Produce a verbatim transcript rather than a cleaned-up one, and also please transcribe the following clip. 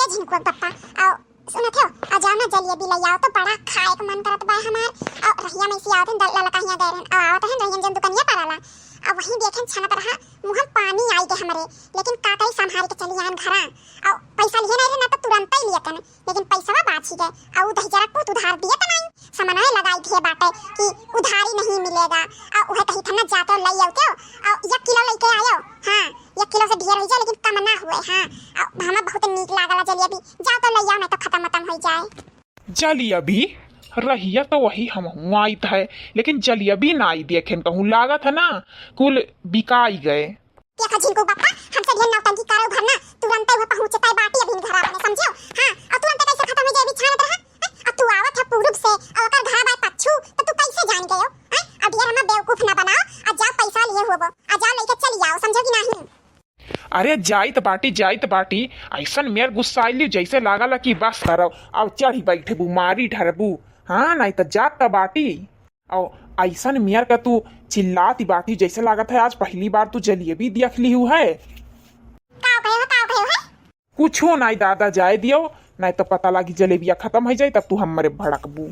झिनकुआ के पप्पा, अउ सुनत हो, अउ जाओ ना जलेबी लइ आओ तो बड़ा खाए के मन करत बा हमार। अउ रहिया में से आवत हन, दल-, ललका हियाँ गए रहन, अउ आवत हन रहिया में जौन दुकनिया पर आला, अउ वहीं देखेन छनत रहा, मुँह में पानी आई गए हमरे, लेकिन का करी, संभाल के चली आन घरा। अउ पैसा लिए नहीं रहे ना तो तुरंत ही लिए तन, लेकिन पैसवा बाची गए, अउ दही जरा पूत उधार दिए त नहीं, समनवे लगाई दिए बाटे कि उधारी नहीं मिलेगा। अउ उहे कही था ना, जाते हो लइ आओ, अउ एक किलो लेके आयो, हाँ, एक किलो से ढेर हो जाए, लेकिन कम ना हुए। हाँ, अउ हमें बहुत नीक लागला जलेबी, जाओ तो लइ आओ, नहीं तो खत्म खत्म हो जाए। जलेबी, रहिया तो वही हमहूँ आइत है, लेकिन जलेबी ना आई देखेन कहूँ, लागत है ना कुल बिकाई गए। देखा झिनकू बप्पा, हमसे ढेर नौटंकी करे उधर ना, तुरंते वह पहुँचता है बाटी अभी घरा अपने, समझो? हाँ, अउ तुरंते कैसे खत्म हो जाए, अभी छानत रहा। हैं? अउ तू आवत है पूरब से, अउ ओकर घर बाय पच्छू, तो तू कैसे जान गयो? हैं? अउ ढेर हमें बेवकूफ ना बनाओ, अउ जाओ पैसा लिए होबो, अउ जाओ लेके चली आओ, समझो कि नहीं? अरे जाइत बाटी, जाइत बाटी, ऐसन मेर गुस्साइली जैसे लागला कि बस करब, अब चढ़ी बैठबू, मारी ढरबू। हाँ, नहीं तो जात त बाटी। अउ ऐसन मेर का तू चिल्लाती बाटी, जैसे लागत है आज पहली बार तू जलेबी देख लिहू है। का कहे हो, का कहे हो है? कुछो नहीं दादा, जाए दियो, नहीं तो पता लागी जलेबिया खत्म हो जाए, तब तू हमरे भड़कबू।